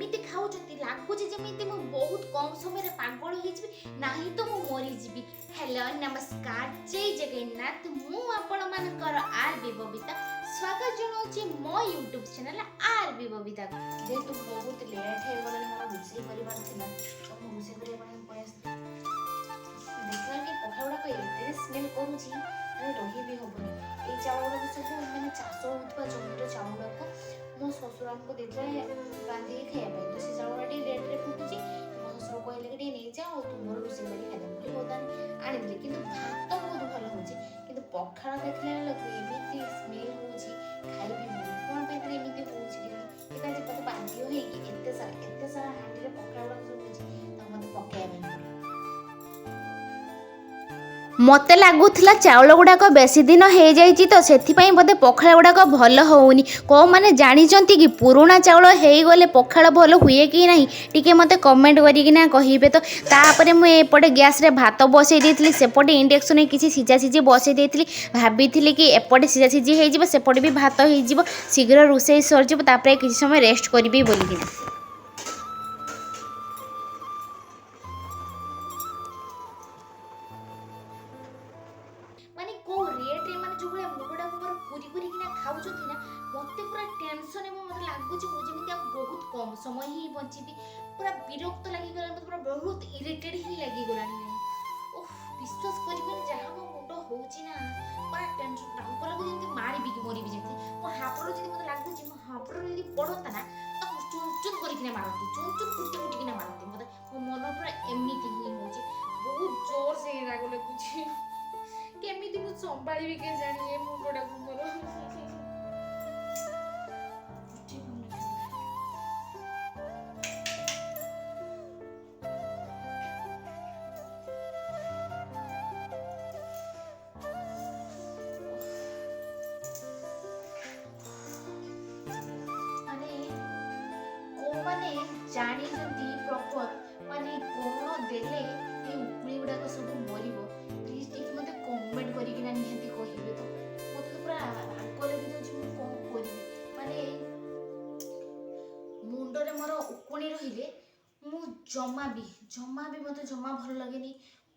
ଏମିତି ଖାଉଛନ୍ତି, ଲାଗୁଛି ଯେମିତି ମୁଁ ବହୁତ କମ୍ ସମୟରେ ପାଗଳ ହେଇଯିବି, ନାହିଁ ତ ମୁଁ ମରିଯିବି। ହ୍ୟାଲୋ, ନମସ୍କାର, ଜୟ ଜଗନ୍ନାଥ। ମୁଁ ଆପଣମାନଙ୍କର ଆର୍ ବି ବବିତା ସ୍ୱାଗତ ଜଣାଉଛି ମୋ ୟୁଟ୍ୟୁବ୍ ଚ୍ୟାନେଲ୍ ଆର୍ ବି ବବିତାକୁ। ଯେହେତୁ ବହୁତ ଲେଟ୍ ହେଇଗଲାଣି, ମୋର ରୋଷେଇ କରିବାର ଥିଲା, ତ ମୁଁ ରୋଷେଇ କରିବା ପାଇଁ ପଳେଇ ଆସିଥିଲି। ଦେଖିଲା କି ପଖାଳ ଗୁଡ଼ାକ ଏତେ ସ୍ମେଲ୍ କରୁଛି, ମାନେ ରହି ବି ହେବନି। ଏଇ ଚାଉଳ ଗୁଡ଼ାକ ସବୁ ମାନେ ଚାଷ ହେଉଥିବା ଜମିର ଚାଉଳ ଗୁଡ଼ାକ ମୋ ଶ୍ୱଶୁର ଆମକୁ ଦେଇଥିଲେ ରାନ୍ଧିକି ଖାଇବା ପାଇଁ। ତ ସେ ଚାଉଳ ଟିକେ ଲେଟ୍ରେ ଫୁଟୁଛି। ମୋ ଶ୍ୱଶୁର କହିଲେ କି ଟିକେ ନେଇଯା ଆଉ ତୁମର ରୋଷେଇ କରି ଖାଇଦେବ ବୋଲି। ବର୍ତ୍ତମାନ ଆଣିଥିଲି। କିନ୍ତୁ ଭାତ ବହୁତ ଭଲ ହେଉଛି, କିନ୍ତୁ ପଖାଳ ଦେଖିଲା ବେଳକୁ ଏମିତି ସ୍ମେଲ୍ ହେଉଛି, ଖାଇବି ହେଉନି। କ'ଣ ପାଇଁ ତାର ଏମିତି ହେଉଛି କେଜାଣି? କିନ୍ତୁ ଆଜି ମୋତେ ବାଧ୍ୟ ହେଇକି ଏତେ ସାରା ଏତେ ସାରା ହାଣ୍ଡିରେ ପଖାଳ ଗୁଡ଼ାକ ସବୁ ହେଇଛି, ତାକୁ ମୋତେ ପକାଇବା ପାଇଁ ପଡ଼ିଲା। ମୋତେ ଲାଗୁଥିଲା ଚାଉଳ ଗୁଡ଼ାକ ବେଶୀ ଦିନ ହେଇଯାଇଛି, ତ ସେଥିପାଇଁ ବୋଧେ ପଖାଳ ଗୁଡ଼ାକ ଭଲ ହେଉନି। କେଉଁମାନେ ଜାଣିଛନ୍ତି କି ପୁରୁଣା ଚାଉଳ ହେଇଗଲେ ପଖାଳ ଭଲ ହୁଏ କି ନାହିଁ? ଟିକେ ମୋତେ କମେଣ୍ଟ କରିକିନା କହିବେ ତ। ତାପରେ ମୁଁ ଏପଟେ ଗ୍ୟାସ୍ରେ ଭାତ ବସେଇ ଦେଇଥିଲି, ସେପଟେ ଇଣ୍ଡକ୍ସନରେ କିଛି ସିଝା ସିଝି ବସେଇ ଦେଇଥିଲି। ଭାବିଥିଲି କି ଏପଟେ ସିଝା ସିଝି ହେଇଯିବ, ସେପଟେ ବି ଭାତ ହେଇଯିବ, ଶୀଘ୍ର ରୋଷେଇ ସରିଯିବ, ତାପରେ କିଛି ସମୟ ରେଷ୍ଟ କରିବି ବୋଲିକିନା। ମାନେ କେଉଁ ରେଟ୍ରେ ମାନେ ଯେଉଁ ଭଳିଆ ମୁଣ୍ଡଟାକୁ ମୋର କୁରି କୁରିକିନା ଖାଉଛନ୍ତି ନା, ମୋତେ ପୁରା ଟେନସନ୍ ଏବଂ ମୋତେ ଲାଗୁଛି ମୁଁ ଯେମିତି ଆଉ ବହୁତ କମ୍ ସମୟ ହିଁ ବଞ୍ଚିବି। ପୁରା ବିରକ୍ତ ଲାଗିଗଲାଣି ମୋତେ, ପୁରା ବହୁତ ଇରିଟେଡ୍ ହିଁ ଲାଗିଗଲାଣି। ଓଃ, ବିଶ୍ୱାସ କରିବେନି, ଯାହା ମୋ ମୁଣ୍ଡ ହେଉଛି ନା, ପୁରା ଟେନସନ୍, ରାଗ ଲାଗୁଛି, ଯେମିତି ମାରିବି କି ମରିବି ଯେମିତି। ମୋ ହାତରୁ ଯଦି, ମୋତେ ଲାଗୁଛି ମୋ ହାତରୁ ଯଦି ପଡ଼ନ୍ତା ନା, ତାକୁ ଚୁନ ଚୁନ କରିକିନା ମାରନ୍ତି, ଚୁନ ଚୁନ କୁଟି କୁଟିକିନା ମାରନ୍ତି ମୋତେ। ମୋ ମନ ପୁରା ଏମିତି ହିଁ ହେଉଛି, ବହୁତ ଜୋର ସେ ରାଗ ଲାଗୁଛି। କେମିତି ମୁଁ ସମ୍ଭାଳିବି କେଜାଣି ଏ ମୁଣ୍ଡଟାକୁ ମୋର? ବୁଝି ପାରୁନି। ମାନେ କୋଉମାନେ ଜାଣିଛନ୍ତି ପ୍ରପର ମାନେ କ'ଣ ଦେଲେ ଏ ଉକୁଣି ଗୁଡ଼ାକ ସବୁ ମରିବ? ପ୍ଲିଜ୍ ଟିକେ ମୋତେ କମେଣ୍ଟ କରିକିନା ନିହାତି କହିବେ ତ। ମୋତେ ତ ପୁରା ରାଗ ଲାଗିଯାଉଛି, ମୁଁ କ'ଣ କରିବି? ମାନେ ମୁଣ୍ଡରେ ମୋର ଉକୁଣି ରହିଲେ ମୁଁ ଜମା ବି ଜମା ବି ମୋତେ ଜମା ଭଲ ଲାଗେନି,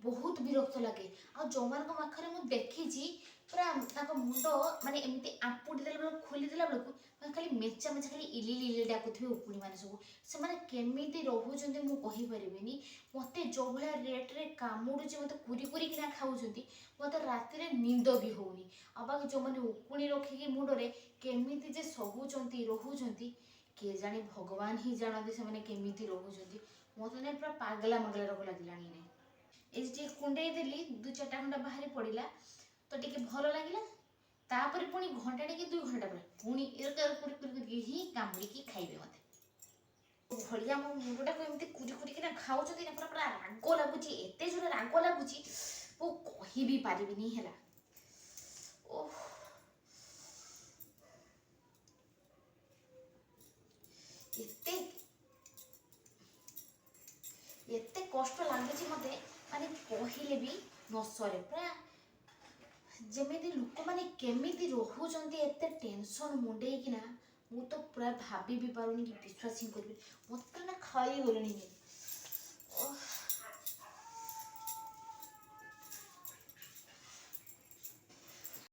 ବହୁତ ବିରକ୍ତ ଲାଗେ। ଆଉ ଯେଉଁମାନଙ୍କ ପାଖରେ ମୁଁ ଦେଖିଛି, ପୁରା ତାଙ୍କ ମୁଣ୍ଡ ମାନେ ଏମିତି ଆମ୍ପୁଡ଼ି ଦେଲା ବେଳକୁ, ଖୋଲି ଦେଲା ବେଳକୁ ମାନେ ଖାଲି ମେଞ୍ଚା ମେଞ୍ଚା ଖାଲି ଇଲି ଇଲି ଡାକୁଥିବେ ଉକୁଣି ମାନେ ସବୁ। ସେମାନେ କେମିତି ରହୁଛନ୍ତି ମୁଁ କହିପାରିବିନି। ମୋତେ ଯେଉଁ ଭଳିଆ ରେଟ୍ରେ କାମୁଡ଼ୁଛି, ମୋତେ କୁରି କୁରିକିନା ଖାଉଛନ୍ତି, ମୋତେ ରାତିରେ ନିଦ ବି ହେଉନି। ଆଉ ବାକି ଯେଉଁମାନେ ଉକୁଣି ରଖିକି ମୁଣ୍ଡରେ କେମିତି ଯେ ସହୁଛନ୍ତି, ରହୁଛନ୍ତି କେଜାଣି, ଭଗବାନ ହିଁ ଜାଣନ୍ତି ସେମାନେ କେମିତି ରହୁଛନ୍ତି। ମୋତେ ନା ପୁରା ପାଗଲା ମାଗଲା ରୋଗ ଲାଗିଲାଣି ଏଇନେ। ଏଇ ଟିକେ କୁଣ୍ଡେଇ ଦେଲି, ଦୁଇ ଚାରିଟା ଖଣ୍ଡ ବାହାରି ପଡ଼ିଲା ତ ଟିକେ ଭଲ ଲାଗିଲା। ତାପରେ ପୁଣି ଘଣ୍ଟାଟେ କି 2 ଘଣ୍ଟା ପରେ ପୁଣି ଏରକା କୁରି କୁରି କରିକି ହିଁ କାମୁଡ଼ିକି ଖାଇବେ ମୋତେ। ଭଳିଆ ମୋ ମୁଣ୍ଡଟାକୁ ଏମିତି କୁରି କୁରିକିନା ଖାଉଛନ୍ତି ନା, ପୁରା ପୁରା ରାଗ ଲାଗୁଛି, ଏତେ ଜୋରେ ରାଗ ଲାଗୁଛି ମୁଁ କହି ବି ପାରିବିନି ହେଲା। ଓଃ, ଏତେ ଏତେ କଷ୍ଟ ଲାଗୁଛି ମୋତେ, ମାନେ କହିଲେ ବି ନ ସରେ। ପୁରା ଯେମିତି ଲୋକମାନେ କେମିତି ରହୁଛନ୍ତି ଏତେ ଟେନସନ୍ ମୁଣ୍ଡେଇକିନା, ମୁଁ ତ ପୁରା ଭାବି ବି ପାରୁନି କି ବିଶ୍ୱାସ ହିଁ କରିବି। ମୋତେ ନା ଖାଇଗଲେଣି। ଓଃ।